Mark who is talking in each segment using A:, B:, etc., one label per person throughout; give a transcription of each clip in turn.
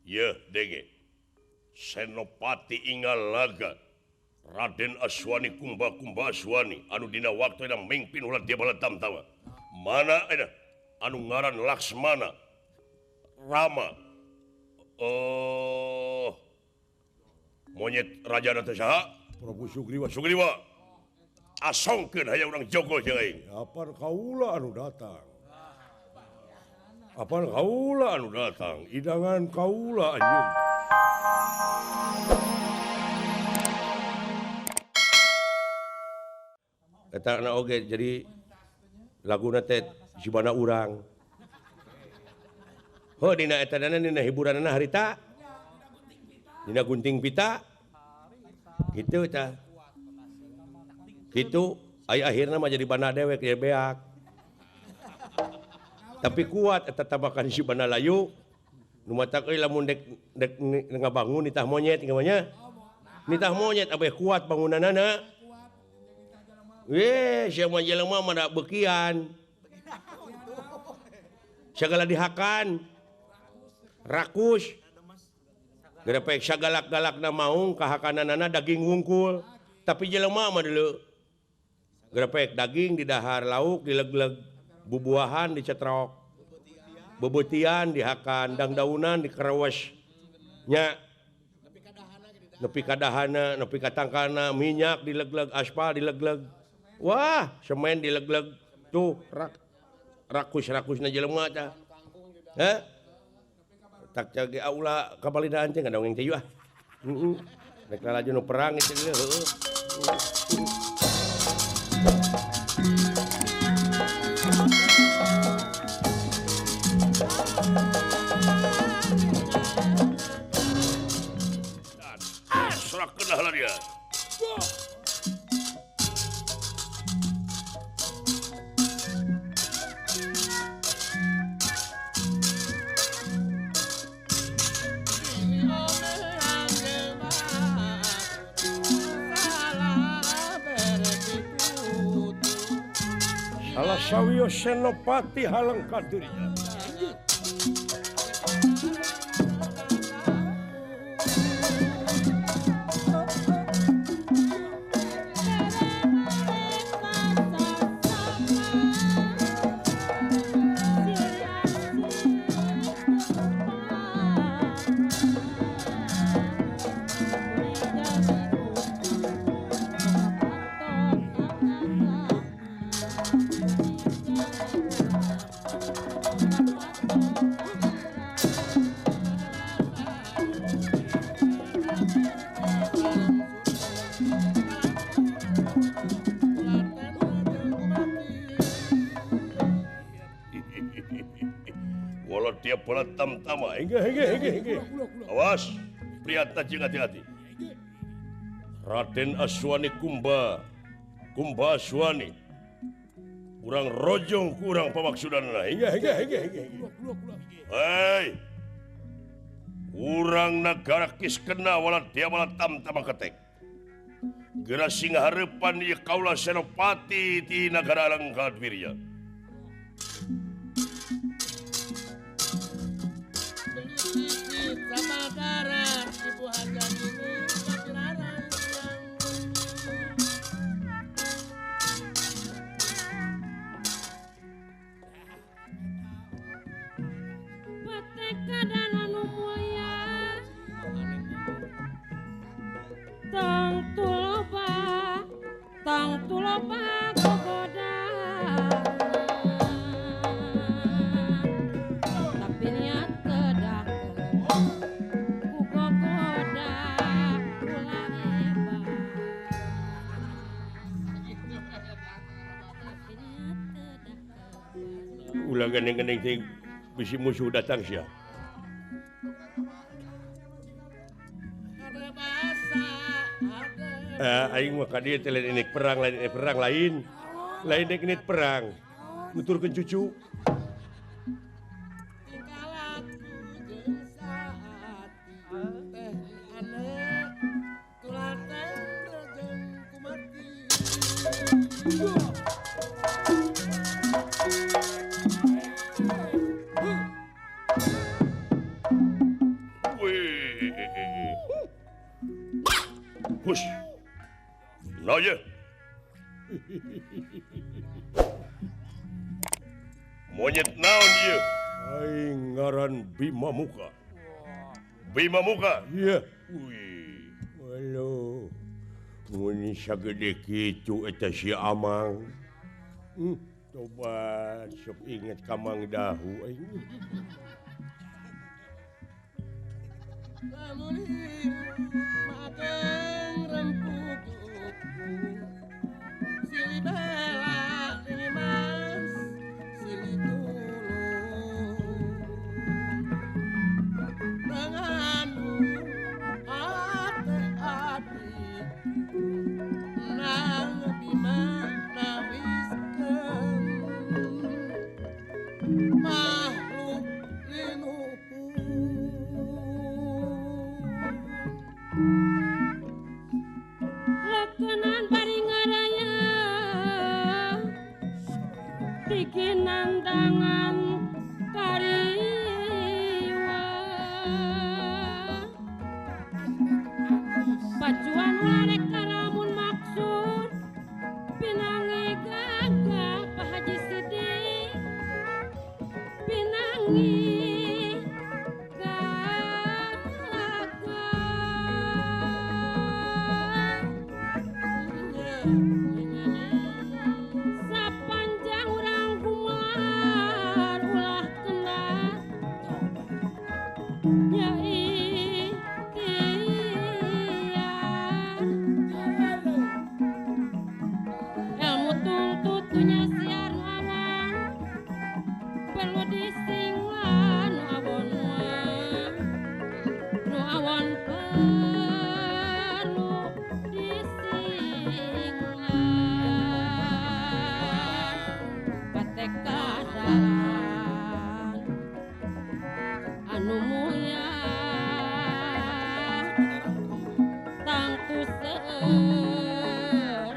A: Yeuh denge. Senopati Ingalaga Raden Aswani Kumba Kumba Aswani anu dina waktu eta mingpin ulah dia bala tamtama. Mana eta anu ngaran Laksmana Rama. Oh monyet raja teh saha?
B: Prabu Sugriwa.
A: Sugriwa. Asongkeun hayang urang jogo jeung aing.
B: Apar kaula anu datang.
A: Apar kaula anu datang,
B: idangan kaula anjeun.
A: Eta na oge jadi laguna teh sibana urang. Heuh dina eta dana dina hiburanna harita. Dina gunting pita. Gitu tah. Gitu aya akhirna mah jadi bana dewek ya beak. Tapi kuat eta tabakan si bana layu. Nu matak euy lamun dek dek ngabangun nitah monyet ngamanya. Nitah monyet abeh kuat bangunanana. Weh, sia mah jelema mah bekian. Sagala dihakan. Rakus. Gerepek sagalak-galakna maung kahakananana daging wungkul. Tapi jelema mah dulu. Gerepek daging didahar lauk dileg-leg, bubuahan dicetrok. Bebetian dihakan, dangdaunan dikerewas. Nya. Nepi kadahana, nepi katangkana, minyak dileg-leg, aspal dileg-leg. Wah, semen dileg-leg tuh rakus-rakusna jelema tah. Heh? Tak cage ulah kabalidaan teh ngadongeng teh ah. Heeh. Rek lalajo nu perang itu heueuh. Serahkeun lah dia.
B: Salah sawiyo Senopati Halengka dirinya.
A: Tama hingga. Awas, priatna jeung hati-hati. Raden Aswani Kumba, Kumba Aswani. Urang rojong kurang pamaksudanna. Hingga. Hei. Urang nagara Kiskena wala dia wala tamtama ketek. Geura sing hareupan ieu kaula Senopati ti nagara Alengkadwirya. Ulah gandeng-gandeng ting bisi musuh datang sia. Aing mah ka dieu teh lain inik perang, lain inik perang lain. Lain dek inik perang. Nuturkeun cucu. Saha monyet naon ieu?
B: Aing ngaran Bima Muka.
A: Bima Muka?
B: Iya.
A: Wih.
B: Halo. Mun sagede kitu eta si Amang. Coba sok inget ka Mang Dahu aing.
C: Lamun mageng rempuk silih bela mas silih tulung nanganu ate ati nang bima nawiskeun makhluk linuhun.
D: Lekenan bari ngaraya dikinandangan kariwa pacuan ularek kalamun maksud pinangi gagah Pak Haji Sidik pinangi gagah. Sapanjang urang kumar ulah kena ya ikhtiar ilmu tuntutnya siar awan perlu disinglan awon nu awon perlu disinglan patekadan anu mulia tangtu seueur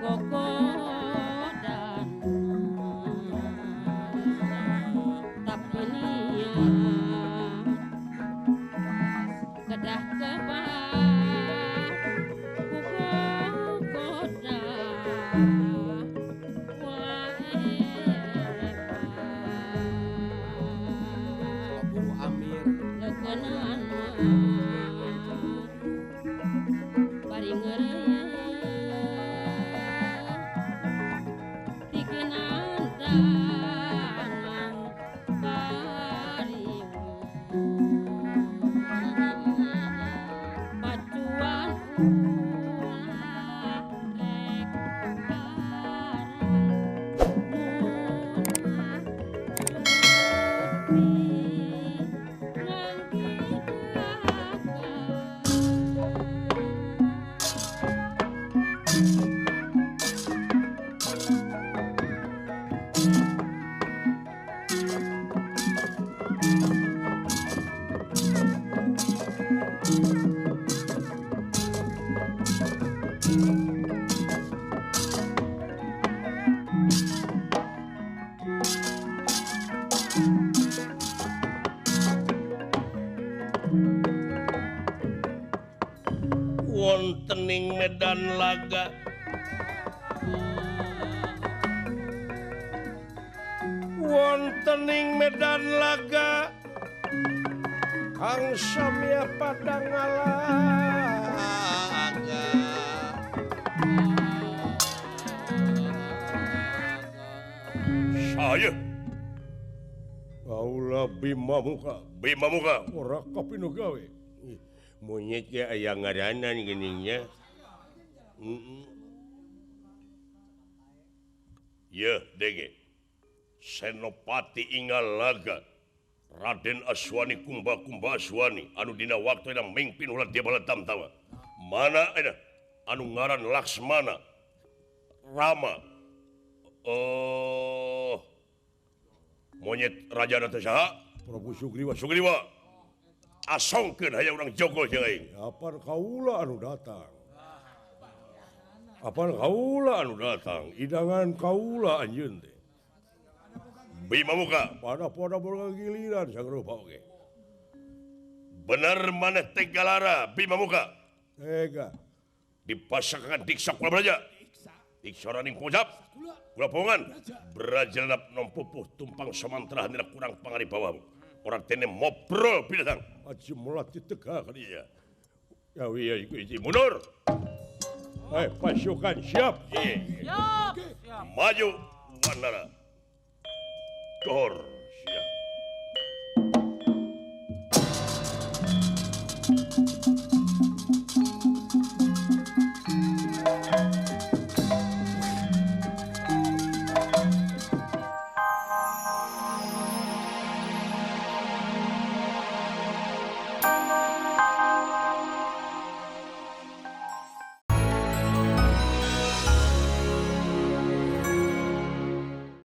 D: gogodan tapi niat kedah kebak ku gogoda wae
C: Guru Amir
D: lekenan bari ngeureuyeuh dikinandangan kariweuh pacuan ulah rek
A: Wontening medan laga
B: wontening medan laga Kang Samya padang ngalaga.
A: Saya
B: Kaula Bima Muka.
A: Bima Muka
B: ora kapinu gawe.
A: Monyet ge aya ngaranan geuning nya. Yeuh denge. Senopati Ingalaga Raden Aswani Kumba Kumba Aswani anu dina waktu eta mingpin ulah dia bala tamtama. Mana eta anu ngaran Laksmana Rama. Oh monyet rajana teh saha?
B: Prabu Sugriwa.
A: Sugriwa. Asongkeun hayang urang jogol jeung aing.
B: Apar kaula anu datang.
A: Apar kaula anu datang.
B: Idangan kaula anjeun teh.
A: Bima Muka
B: pada-pada boga giliran sagrupa oge.
A: Bener maneh teh galara Bima Muka.
B: Tega.
A: Dipasakan diksa kula beraja. Diksa raning pojap. Kula pongan. Beraja ledap nompupuh tumpang samantra handina kurang pangari bawah. Orang tene mobrol binatang.
B: Aji melati tegak
A: dia. Ya iya iku hiji mundur.
B: Pasukan siap.
A: Siap. Maju Wanara. Dor.